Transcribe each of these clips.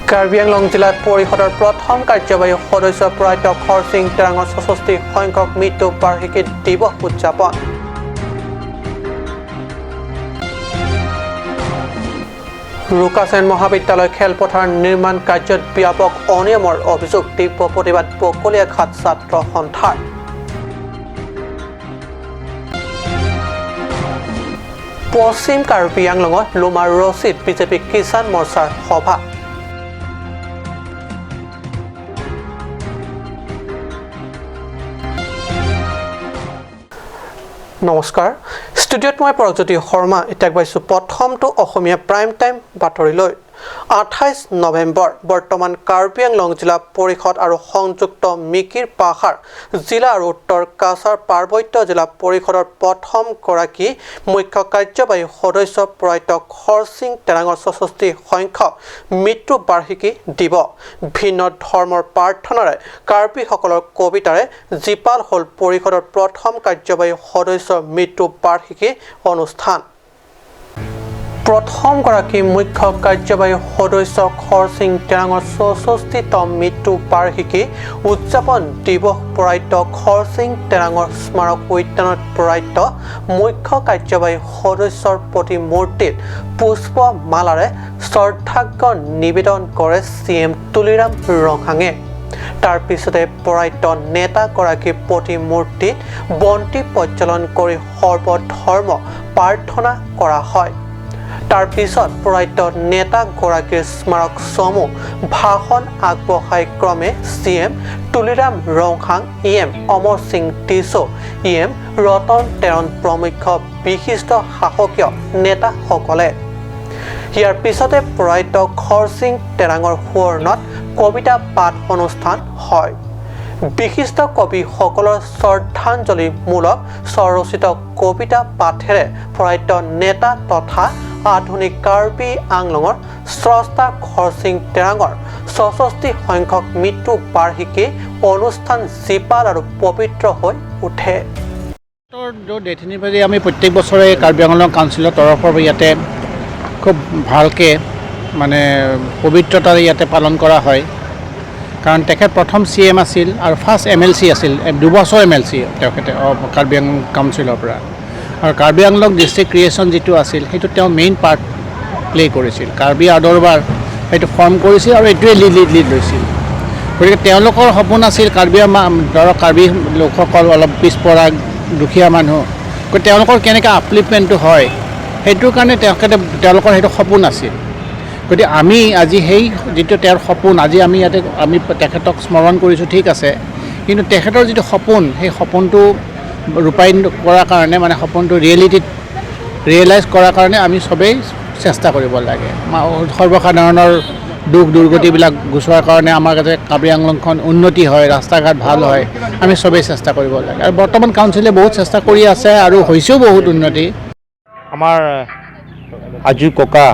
কাৰ্বি আংলং জিলা পৰিষদৰ প্ৰথম কাৰ্যবাহী সদস্য প্ৰয়াত খৰসিং তেৰাঙৰ 66 সংখ্যক মৃত্যু বাৰ্ষিকী দিৱস উদযাপন। ৰুকাচেন মহাবিদ্যালয় খেলপথাৰ নিৰ্মাণ কাৰ্যত ব্যাপক অনিয়মৰ অভিযোগ, তীব্ৰ প্ৰতিবাদ বকলীয়াঘাট ছাত্ৰ সন্থাৰ। পশ্চিম কাৰ্বি আংলঙত লোমাৰ ৰচিত বিজেপি কিষাণ মৰ্চাৰ সভা। নমস্কাৰ, ষ্টুডিঅ'ত মই পৰকজ্যোতি শৰ্মা। এতিয়া পাইছোঁ প্ৰথমটো অসমীয়া প্ৰাইম টাইম বাতৰিলৈ। 28 নৱেম্বৰ বৰ্তমান কাৰ্বি আংলং জিলা পৰিষদ আৰু সংযুক্ত মিকিৰ পাহাৰ জিলা আৰু উত্তৰ কাছাৰ পাৰ্বত্য জিলা পৰিষদৰ প্ৰথমগৰাকী মুখ্য কাৰ্যবাহী সদস্য প্ৰয়াত খৰসিং তেৰাঙৰ 66 সংখ্যক মৃত্যু বাৰ্ষিকী দিৱস। ভিন্ন ধৰ্মৰ প্ৰাৰ্থনাৰে কাৰ্বিসকলৰ কবিতাৰে জীপাল হ'ল পৰিষদৰ প্ৰথম কাৰ্যবাহী সদস্যৰ মৃত্যু বাৰ্ষিকী অনুষ্ঠান। প্ৰথমগৰাকী মুখ্য কাৰ্যবাহী সদস্য খৰসিং তেৰাঙৰ 64তম মৃত্যু বাৰ্ষিকী উদযাপন দিৱস প্ৰয়াত খৰসিং তেৰাঙৰ স্মাৰক উদ্যানত প্ৰয়াত মুখ্য কাৰ্যবাহী সদস্যৰ প্ৰতিমূৰ্তিত পুষ্পমালাৰে শ্ৰদ্ধাৰ্ঘ্য নিবেদন কৰে চি এম তুলিৰাম ৰংহাঙে। তাৰ পিছতে প্ৰয়াত নেতাগৰাকীৰ প্ৰতিমূৰ্তিত বন্তি প্ৰজ্বলন কৰি সৰ্বধৰ্ম প্ৰাৰ্থনা কৰা হয়। তাৰ পিছত প্ৰয়াত নেতাগৰাকীৰ স্মাৰক চমু ভাষণ আগবঢ়াই ক্ৰমে C M Tuliram Ronghang, E M Amar Singh Tisso, E M Ratan Teron প্ৰমুখ্য বিশিষ্ট শাসকীয় নেতাসকলে। ইয়াৰ পিছতে প্ৰয়াত খৰসিং তেৰাঙৰ সোঁৱৰণত কবিতা পাঠ অনুষ্ঠান হয়। বিশিষ্ট কবিসকলৰ শ্ৰদ্ধাঞ্জলিমূলক স্বৰচিত কবিতা পাঠেৰে প্ৰয়াত নেতা তথা আধুনিক কাৰ্বি আংলঙৰ স্ৰষ্টা খৰসিং তেৰাঙৰ 66 সংখ্যক মৃত্যু বাৰ্ষিকী অনুষ্ঠান জীপাল আৰু পবিত্ৰ হৈ উঠে। ডেথ এনিভাৰ্চাৰী আমি প্ৰত্যেক বছৰে কাৰ্বি আংলং কাউন্সিলৰ তৰফৰ পৰা ইয়াতে খুব ভালকৈ মানে পবিত্ৰতাৰে ইয়াতে পালন কৰা হয়। কাৰণ তেখেত প্ৰথম চি এম আছিল আৰু ফাৰ্ষ্ট এম এল চি আছিল, দুবছৰ এম এল চি তেখেতে কাৰ্বি আংলং কাউন্সিলৰ পৰা। আৰু কাৰ্বি আংলং ডিষ্ট্ৰিক্ট ক্ৰিয়েশ্যন যিটো আছিল সেইটো তেওঁ মেইন পাৰ্ট প্লে' কৰিছিল। কাৰ্বি আদৰবাৰ সেইটো ফৰ্ম কৰিছিল আৰু এইটোৱে লিড লিড লিড লৈছিল। গতিকে তেওঁলোকৰ সপোন আছিল কাৰ্বি, ধৰক কাৰ্বি লোকসকল অলপ পিছপৰা দুখীয়া মানুহ, গতিকে তেওঁলোকৰ কেনেকৈ আপলিফমেণ্টটো হয় সেইটোৰ কাৰণে তেখেতে তেওঁলোকৰ সেইটো সপোন আছিল। গতিকে আমি আজি সেই যিটো তেওঁৰ সপোন আজি আমি ইয়াতে আমি তেখেতক স্মৰণ কৰিছোঁ, ঠিক আছে, কিন্তু তেখেতৰ যিটো সপোন সেই সপোনটো ৰূপায়ণ কৰাৰ কাৰণে মানে সপোনটো ৰিয়েলিটিত ৰিয়েলাইজ কৰাৰ কাৰণে আমি চবেই চেষ্টা কৰিব লাগে। সৰ্বসাধাৰণৰ দুখ দুৰ্গতিবিলাক গুচোৱাৰ কাৰণে আমাৰ যাতে কাৰ্বি আংলংখন উন্নতি হয়, ৰাস্তা ঘাট ভাল হয়, আমি চবেই চেষ্টা কৰিব লাগে। আৰু বৰ্তমান কাউন্সিলে বহুত চেষ্টা কৰি আছে আৰু হৈছেও বহুত উন্নতি। আমাৰ আজু ককা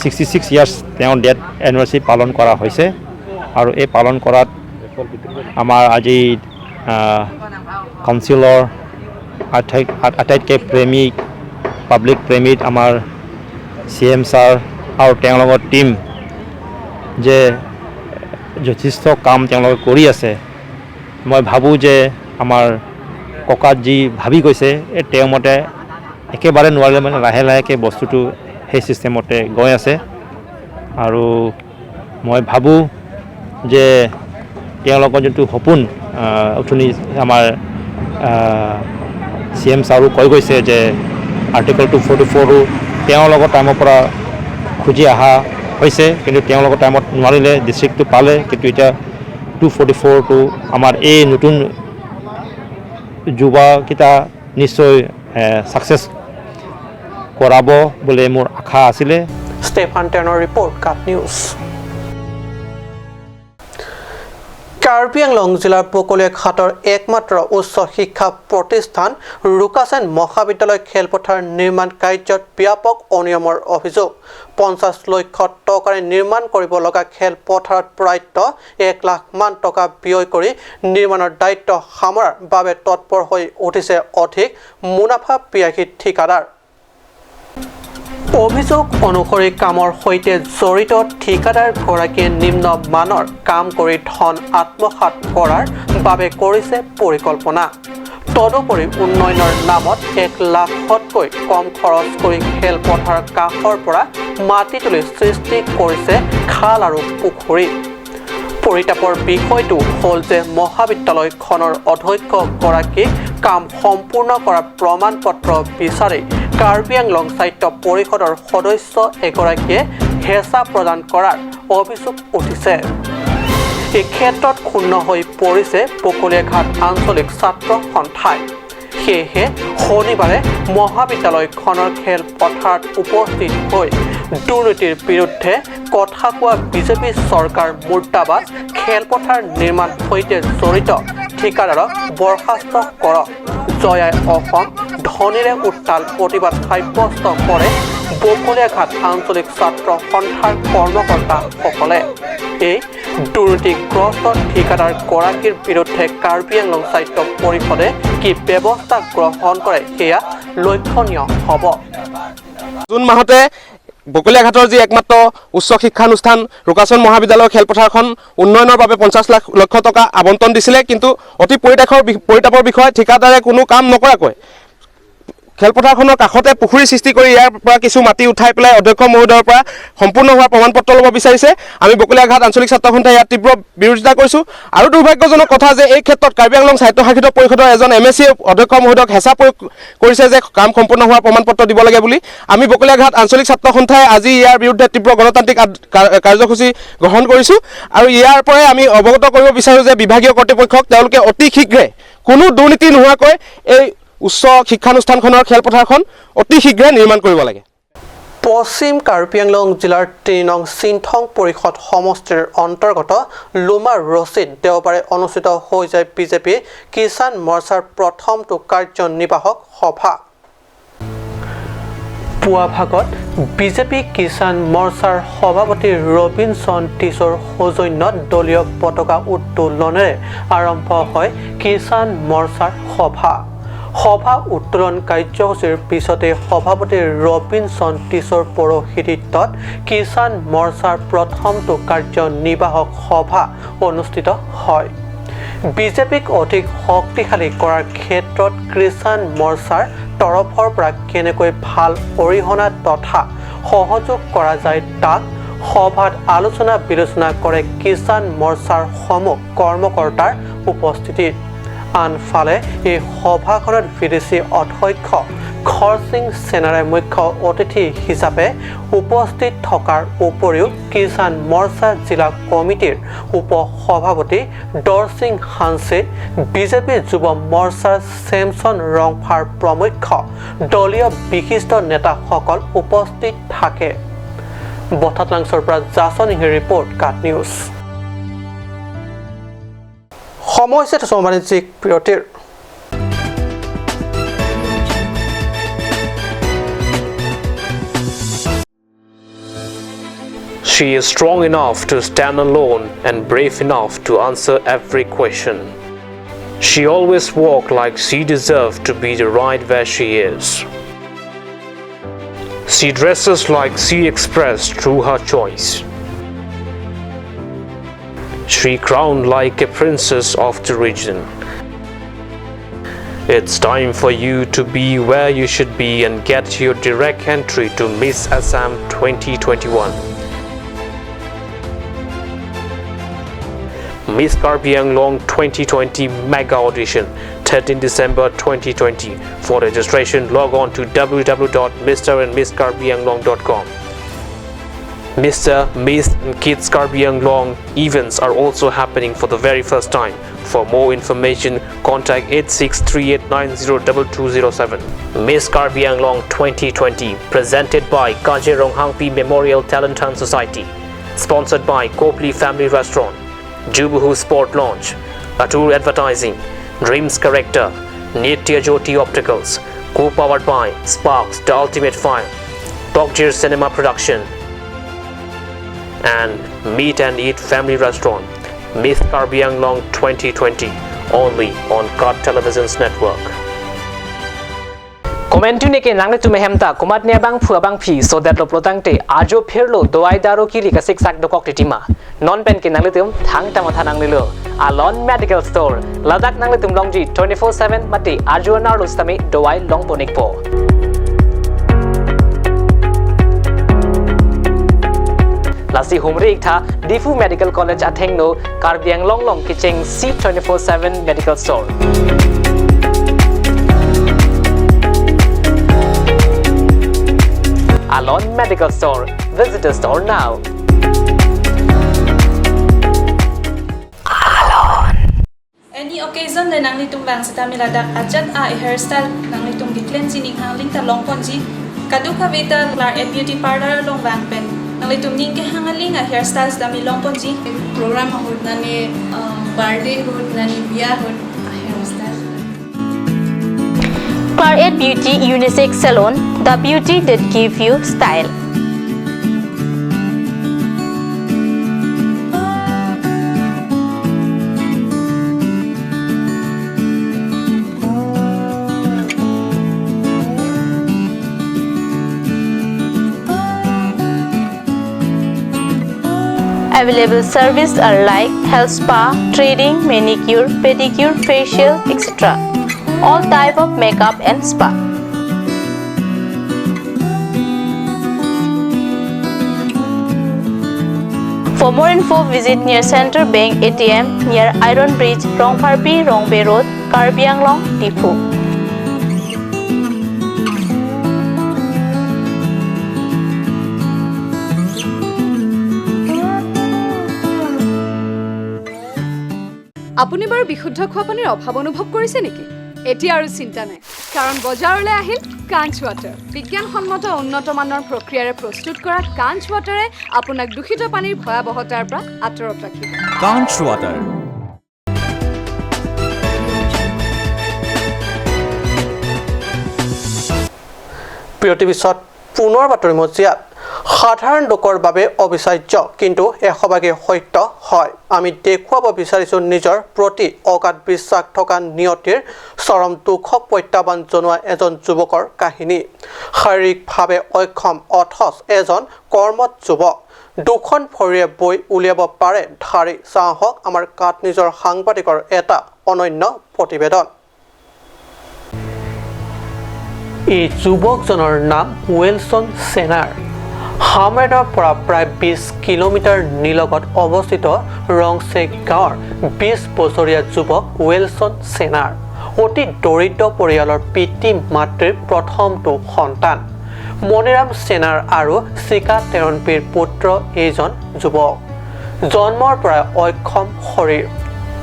66 ইয়াৰ্ছ তেওঁৰ ডেথ এনিভাৰ্চাৰী পালন কৰা হৈছে আৰু এই পালন কৰাত আমাৰ আজি কাউন্সিলৰ আটাইতকৈ প্ৰেমিক পাব্লিক প্ৰেমিক আমাৰ চি এম ছাৰ আৰু তেওঁলোকৰ টীম যে যথেষ্ট কাম তেওঁলোকে কৰি আছে। মই ভাবোঁ যে আমাৰ ককাত যি ভাবি গৈছে এই তেওঁ মতে একেবাৰে নোৱাৰিলে মানে লাহে লাহেকৈ বস্তুটো সেই ছিষ্টেমতে গৈ আছে। আৰু মই ভাবোঁ যে তেওঁলোকৰ যোনটো সপোন অথনি আমাৰ চি এম ছাৰো কৈ গৈছে যে আৰ্টিকল 244 তেওঁলোকৰ টাইমৰ পৰা খুজি অহা হৈছে, কিন্তু তেওঁলোকৰ টাইমত নোৱাৰিলে, ডিষ্ট্ৰিক্টটো পালে, কিন্তু এতিয়া 244টো আমাৰ এই নতুন যুৱকেইটা নিশ্চয় ছাকচেছ কৰাব বুলি মোৰ আশা আছিলে। ষ্টেফান টেনৰ ৰিপৰ্ট, কাট নিউজ। কাৰ্বি আংলং জিলাৰ বকলীয়াঘাটৰ একমাত্ৰ উচ্চ শিক্ষা প্ৰতিষ্ঠান ৰুকাচেন মহাবিদ্যালয় খেলপথাৰ নিৰ্মাণ কাৰ্যত ব্যাপক অনিয়মৰ অভিযোগ। 50 লক্ষ টকাৰে নিৰ্মাণ কৰিব লগা খেলপথাৰত প্ৰায় 1 লাখ মান টকা ব্যয় কৰি নিৰ্মাণৰ দায়িত্ব সামৰাৰ বাবে তৎপৰ হৈ উঠিছে অধিক মুনাফা পিয়াসী ঠিকাদাৰ। অভিযোগ অনুসৰি কামৰ সৈতে জড়িত ঠিকাদাৰগৰাকীয়ে নিম্ন মানৰ কাম কৰি ধন আত্মসাৎ কৰাৰ বাবে কৰিছে পৰিকল্পনা। তদুপৰি উন্নয়নৰ নামত 1 লাখতকৈ কম খৰচ কৰি খেলপথাৰ কাষৰ পৰা মাটি তুলি সৃষ্টি কৰিছে খাল আৰু পুখুৰী। পৰিতাপৰ বিষয়টো হ'ল যে মহাবিদ্যালয়খনৰ অধ্যক্ষগৰাকীক কাম সম্পূৰ্ণ কৰাৰ প্ৰমাণ পত্ৰ বিচাৰি কাৰ্বি আংলং সাহিত্য পৰিষদৰ সদস্য এগৰাকীয়ে হেঁচা প্ৰদান কৰাৰ অভিযোগ উঠিছে। এই ক্ষেত্ৰত ক্ষুণ্ণ হৈ পৰিছে বকলীয়াঘাট আঞ্চলিক ছাত্ৰ সন্থাই। সেয়েহে শনিবাৰে মহাবিদ্যালয়খনৰ খেলপথাৰত উপস্থিত হৈ দুৰ্নীতিৰ বিৰুদ্ধে কথা কোৱা বিজেপি চৰকাৰ মুৰ্দাবাদ, খেলপথাৰ নিৰ্মাণ সৈতে জড়িত ঠিকাদাৰক বৰ্খাস্ত কৰক, জয়াই অসম ধ্বনিৰে উত্তাল প্ৰতিবাদ সাব্যস্ত কৰে বকলীয়াঘাট আঞ্চলিক ছাত্ৰ সন্থাৰ কৰ্মকৰ্তাসকলে। এই দুৰ্নীতিগ্ৰস্ত ঠিকাদাৰগৰাকীৰ বিৰুদ্ধে কাৰ্বি আংলং সাহিত্য পৰিষদে কি ব্যৱস্থা গ্ৰহণ কৰে সেয়া লক্ষণীয় হ'ব। জুন মাহতে বকলীয়াঘাটৰ যি একমাত্ৰ উচ্চ শিক্ষানুষ্ঠান ৰোকাচন মহাবিদ্যালয়ৰ খেলপথাৰখন উন্নয়নৰ বাবে 50 লক্ষ টকা আবণ্টন দিছিলে, কিন্তু অতি পৰিতাপৰ বিষয় ঠিকাদাৰে কোনো কাম নকৰাকৈ খেলপথাৰখনৰ কাষতে পুখুৰী সৃষ্টি কৰি ইয়াৰ পৰা কিছু মাটি উঠাই পেলাই অধ্যক্ষ মহোদয়ৰ পৰা সম্পূৰ্ণ হোৱাৰ প্ৰমাণ পত্ৰ ল'ব বিচাৰিছে। আমি বকলীয়াঘাট আঞ্চলিক ছাত্ৰ সন্থাই ইয়াত তীব্ৰ বিৰোধিতা কৰিছোঁ। আৰু দুৰ্ভাগ্যজনক কথা যে এই ক্ষেত্ৰত কাৰ্বি আংলং স্বায়ত্তশাসিত পৰিষদৰ এজন এম এ চিয়ে অধ্যক্ষ মহোদয়ক হেঁচা প্ৰয়োগ কৰিছে যে কাম সম্পূৰ্ণ হোৱাৰ প্ৰমাণ পত্ৰ দিব লাগে বুলি। আমি বকলীয়াঘাট আঞ্চলিক ছাত্ৰ সন্থাই আজি ইয়াৰ বিৰুদ্ধে তীব্ৰ গণতান্ত্ৰিক কাৰ্যসূচী গ্ৰহণ কৰিছোঁ আৰু ইয়াৰ পৰাই আমি অৱগত কৰিব বিচাৰোঁ যে বিভাগীয় কৰ্তৃপক্ষক তেওঁলোকে অতি শীঘ্ৰে কোনো দুৰ্নীতি নোহোৱাকৈ এই উচ্চ শিক্ষানুষ্ঠানখনৰ খেলপথাৰখন অতি শীঘ্ৰে নিৰ্মাণ কৰিব লাগে। পশ্চিম কাৰ্বি আংলং জিলাৰ 3 নং চিন্থং পৰিষদ সমষ্টিৰ অন্তৰ্গত লুমা ৰচিত দেওবাৰে অনুষ্ঠিত হৈ যায় বিজেপি কিষাণ মৰ্চাৰ প্ৰথমটো কাৰ্যনিৰ্বাহক সভা। পুৱা ভাগত বিজেপি কিষাণ মৰ্চাৰ সভাপতি ৰবিনচন টিছৰ সৌজন্যত দলীয় পতাকা উত্তোলনেৰে আৰম্ভ হয় কিষাণ মৰ্চাৰ সভা। সভা উত্তোলন কাৰ্যসূচীৰ পিছতে সভাপতি ৰবিনচন টিছৰ পৌৰোহিত্যত কিষাণ মৰ্চাৰ প্ৰথমটো কাৰ্যনিৰ্বাহক সভা অনুষ্ঠিত হয়। বিজেপিক অধিক শক্তিশালী কৰাৰ ক্ষেত্ৰত কিষাণ মৰ্চাৰ তৰফৰ পৰা কেনেকৈ ভাল অৰিহণা তথা সহযোগ কৰা যায় তাক সভাত আলোচনা বিলোচনা কৰে কিষাণ মৰ্চাৰ সমূহ কৰ্মকৰ্তাৰ উপস্থিতিত। আনফালে এই সভাখনত বিদেশী অধ্যক্ষ খৰসিং সেনাৰে মুখ্য অতিথি হিচাপে উপস্থিত থকাৰ উপৰিও কিষাণ মৰ্চা জিলা কমিটিৰ উপ সভাপতি দৰসিং হানছে, বিজেপি যুৱ মৰ্চাৰ চেমছন ৰংফাৰ প্ৰমুখ্য দলীয় বিশিষ্ট নেতাসকল উপস্থিত থাকে। বঠাতলাংছৰ পৰা জাছন ইংহিৰ ৰিপৰ্ট, কাট নিউজ। সময় হৈছে বাণিজ্যিক বিৰতিৰ। She is strong enough to stand alone and brave enough to answer every question. She always walked like she deserved to be the right where she is. She dresses like she expressed through her choice. She crowned like a princess of the region. It's time for you to be where you should be and get your direct entry to Miss Assam 2021. Miss Karbi Anglong 2020 Mega Audition, 13 December 2020. For registration, log on to www.mrandmisskarbianglong.com. Mr., Miss and Kids Karbi Anglong events are also happening for the very first time. For more information, contact 8638902207. Miss Karbi Anglong 2020, presented by Kaje Ronghangpi Memorial Talent Hunt Society, sponsored by Copley Family Restaurant, Jubuhu Sport Lounge, Atur Advertising, Dreams Character, Nitya Jyoti Opticals, co-powered by Sparks, The Ultimate Fire, Tokjir Cinema Production, and Meat and Eat Family Restaurant. Miss Karbi Anglong 2020, only on Kat Television's network. Momentu neke nangle tume hemta kumatne bang phua bang phi so that lo protangte ajo pherlo doai daro kiri ka sik sak dokok titima non pen ke nangle tum thang ta matha nangle lo Alon Medical Store Ladakh nangle tum longji 24/7 mate ajo nar lostame doai long ponik po lasi humre iktha Diphu Medical College athengno Karbi Anglong long kicheng C24/7 Medical Store. Alon Medical Store. Visit the store now. Alon. Any occasion le nang litung bang sa tamiladak ajat a hairstyle nang litung di cleansing hang ling ta long ponji kadu kavita lar a beauty parlor long bang pen nang litung ning ke hangaling a hairstyles dami long ponji program hot nani birthday hot nani biya hot hairstyle. Claret Beauty Unisex Salon, the beauty that gives you style. Available services are like health spa, threading, manicure, pedicure, facial, etc. All type of makeup and spa. For more info, visit near Center Bank ATM near Iron Bridge, Rongpharpi, Rongbe Road, Karbi Anglong, Diphu. আপুনি বাৰু বিশুদ্ধ খোৱা পানীৰ অভাৱ অনুভৱ কৰিছে নেকি? এতিয়া আৰু চিন্তা নাই, কাৰণ বজাৰলৈ আহিল কাঞ্চ ৱাটাৰ। বিজ্ঞানসন্মত উন্নত মানৰ প্ৰক্ৰিয়াৰে প্ৰস্তুত কৰা কাঞ্চ ৱাটাৰে আপোনাক দূষিত পানীৰ ভয়াৱহতাৰ পৰা আঁতৰত ৰাখিব। কাঞ্চ ৱাটাৰ। বিৰতিৰ পিছত পুনৰ বাতৰি মজিয়াত। সাধাৰণ লোকৰ বাবে অবিশ্বাস্য কিন্তু এশভাগে সত্য হয়। আমি দেখুৱাব বিচাৰিছোঁ নিজৰ প্ৰতি অগাধ বিশ্বাস থকা নিয়তিৰ চৰম দুখক প্ৰত্যাহ্বান জনোৱা এজন যুৱকৰ কাহিনী। শাৰীৰিকভাৱে অক্ষম অথচ এজন কৰ্মঠ যুৱক, দুখন ভৰিৰে বৈ উলিয়াব পাৰে ধাৰি। চাহক আমাৰ কাঠ নিজৰ সাংবাদিকৰ এটা অনন্য প্ৰতিবেদন। এই যুৱকজনৰ নাম ৱেলছন চেনাৰ। হামৰেডৰ পৰা প্ৰায় 20 কিলোমিটাৰ নিলগত অৱস্থিত ৰংচেক গাঁৱৰ 20 বছৰীয়া যুৱক ৱেলছন চেনাৰ অতি দৰিদ্ৰ পৰিয়ালৰ পিতৃ মাতৃৰ প্ৰথমটো সন্তান। মণিৰাম চেনাৰ আৰু চিকা টেৰণপীৰ পুত্ৰ এইজন যুৱক। জন্মৰ পৰাই অক্ষম শৰীৰ,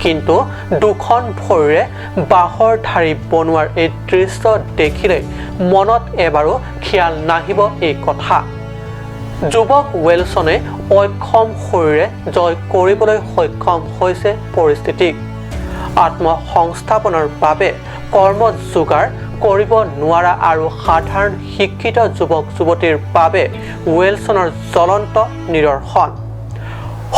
কিন্তু দুখন ভৰিৰে বাঁহৰ ঢাৰি বনোৱাৰ এই দৃশ্য দেখিলে মনত এবাৰো খিয়াল নাহিব এই কথা। যুৱক ৱেলছনে অক্ষম শৰীৰে জয় কৰিবলৈ সক্ষম হৈছে পৰিস্থিতিক। আত্মসংস্থাপনৰ বাবে কৰ্ম যোগাৰ কৰিব নোৱাৰা আৰু সাধাৰণ শিক্ষিত যুৱক যুৱতীৰ বাবে ৱেলছনৰ জ্বলন্ত নিদৰ্শন।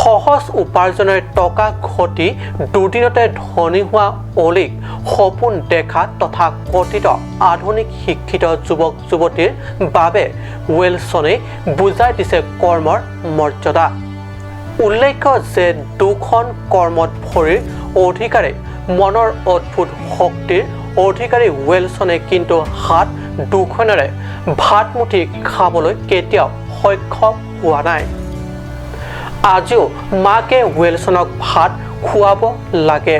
সহজ উপাৰ্জনেৰে টকা ঘটি দুদিনতে ধনী হোৱা অলিক সপোন দেখা তথা কথিত আধুনিক শিক্ষিত যুৱক যুৱতীৰ বাবে ৱেলছনে বুজাই দিছে কৰ্মৰ মৰ্যাদা। উল্লেখ্য যে দুখন কৰ্মত ভৰিৰ অধিকাৰে মনৰ অদ্ভুত শক্তিৰ অধিকাৰী ৱেলছনে কিন্তু হাত দুখনেৰে ভাতমুঠি খাবলৈ কেতিয়াও সক্ষম হোৱা নাই। আজিও মাকে ৱেলছনক ভাত খুৱাব লাগে,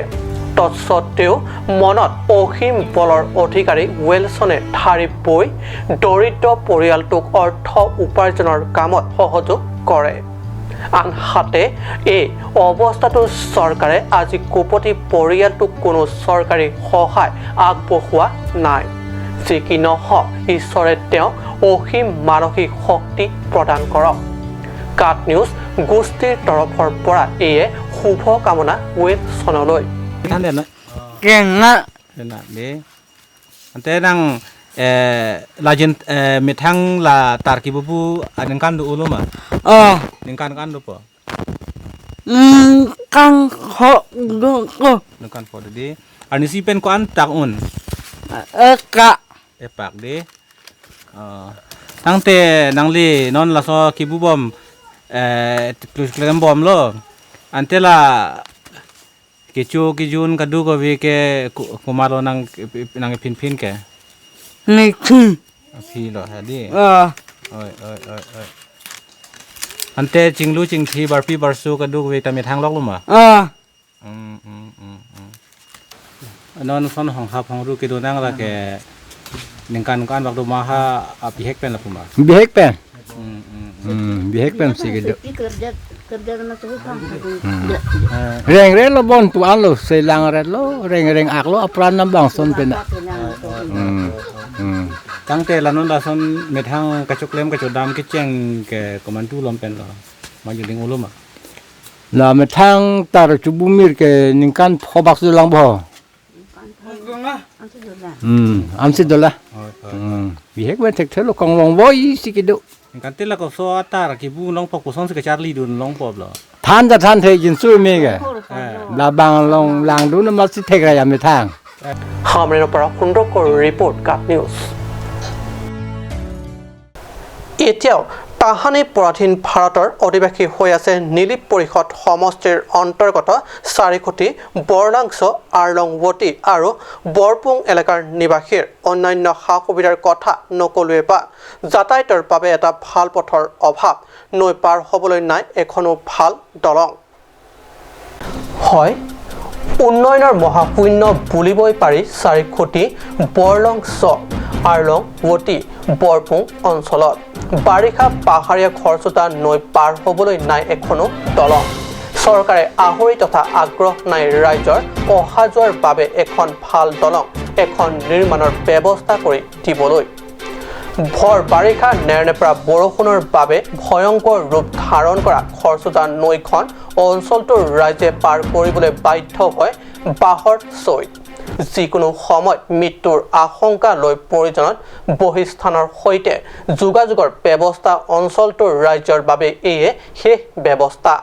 তৎসত্ত্বেও মনত অসীম বলৰ অধিকাৰী ৱেলছনে ঢাৰি বৈ দৰিদ্ৰ পৰিয়ালটোক অৰ্থ উপাৰ্জনৰ কামত সহযোগ কৰে। আনহাতে এই অৱস্থাটো চৰকাৰে আজি কোপতি পৰিয়ালটোক কোনো চৰকাৰী সহায় আগবঢ়োৱা নাই। যি কি নহওক, ঈশ্বৰে তেওঁক অসীম মানসিক শক্তি প্ৰদান কৰক। কাট নিউজ গোষ্ঠীৰ তৰফৰ পৰা এয়ে শুভ কামনা ৱেলছনলৈ। Lajin mithang la tarki bubu ningkan du uluma. Oh. Ningkan kan du po. Kang ho du ko. Ningkan po di. Ani si pen ko an tak un. Ka. เอปากดิตั้งแต่นังลีนอนละซอกิบูบอมกลุกบอมโลอันเตล่ากิจูกิจูนกระดูกวีแกกุมารนังนังพินพินแก นี่คือ พี่เหรอฮะดิเอ้ยเอ้ยเอ้ยเอ้ยอันเตจิงรู้จิงทีบาร์พี่บาร์ซูกระดูกวีแต่มีทางล็อกลุมอ่ะนอนซ้อนห้องขับห้องรู้กิดูนั่งละแกหนึ่งการการบักดูมาฮะบีเฮกเป็นละผมอ่ะ บีเฮกเป็นบีเฮกเป็นสิกิดูเร่งเร่งloบนตัวอันloเซลังเร่งloเร่งเร่งอักloอัปราน้ำบางส่วนเป็นอ่ะตั้งแต่ละนนละส่วนเม็ดทางกระจกเล่มกระจกดำกระเจงแกก็มันดูลมเป็นหรอมาอยู่ในงูลมอ่ะละเม็ดทางตาจุบุมิรแกหนึ่งการพอบักสุลังบ่อันสิดละบีเฮกเป็นเทคเทลกองลงวอยสิกิดู กันเตละก็ซอตากิบูน้องปอกกุซอนสกจาร์ลีดูน้องปอบหรอท่านจะท่านเทยินสู้มีแกลาบางลงลางดูน้ำมันสิเทกระยำในทาง หอมเรนปรคุณรกรีพอร์ตกับนิวส์এতিয়াও তাহানি পৰাধীন ভাৰতৰ অধিবাসী হৈ আছে নীলিপ পৰিষদ সমষ্টিৰ অন্তৰ্গত চাৰিখুটি বৰলাংছ আৰলংৱতী আৰু বৰপুং এলেকাৰ নিবাসীৰ অন্যান্য সা সুবিধাৰ কথা নকলোৱে বা যাতায়াতৰ বাবে এটা ভাল পথৰ অভাৱ, নৈ পাৰ হ'বলৈ নাই এখনো ভাল দলং। হয়, উন্নয়নৰ মহাশূন্য বুলিবই পাৰি চাৰিখুটি বৰলংছ আৰলংৱতী বৰপুং অঞ্চলত বাৰিষা পাহাৰীয়া খৰচোতা নৈ পাৰ হ'বলৈ নাই এখনো দলং। চৰকাৰে আহৰি তথা আগ্ৰহ নাই ৰাইজৰ অহা যোৱাৰ বাবে এখন ভাল দলং এখন নিৰ্মাণৰ ব্যৱস্থা কৰি দিবলৈ। ভৰ বাৰিষা নেৰনেপৰা বৰষুণৰ বাবে ভয়ংকৰ ৰূপ ধাৰণ কৰা খৰচোতা নৈখন অঞ্চলটোৰ ৰাইজে পাৰ কৰিবলৈ বাধ্য হয় বাঁহৰ চৈত। যিকোনো সময়ত মৃত্যুৰ আশংকা লৈ প্ৰয়োজনত বহিস্থানৰ সৈতে যোগাযোগৰ ব্যৱস্থা অঞ্চলটোৰ ৰাইজৰ বাবে এয়ে শেষ ব্যৱস্থা।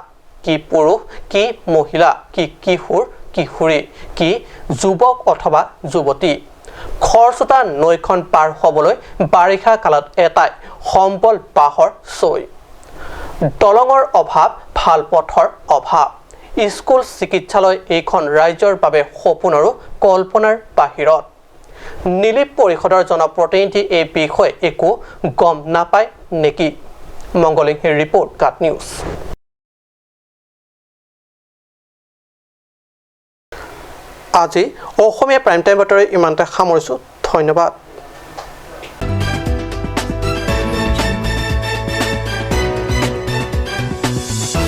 কি পুৰুষ, কি মহিলা, কি কিশোৰ কিশোৰী, কি যুৱক অথবা যুৱতী, খৰচোতা নৈখন পাৰ হ'বলৈ বাৰিষা কালত এটাই সম্বল বাঁহৰ চৈ। দলঙৰ অভাৱ, ভাল পথৰ অভাৱ, স্কুল চিকিৎসালয় এইখন ৰাজ্যৰ বাবে সপোনৰো কল্পনাৰ বাহিৰত। নীলিপ পৰিষদৰ জনপ্ৰতিনিধি এই বিষয়ে একো গম নাপায় নেকি? মংগলিংহিৰ ৰিপৰ্ট, কাট নিউজ। আজি অসমীয়া প্ৰাইম টাইম বাতৰি ইমানতে সামৰিছোঁ। ধন্যবাদ।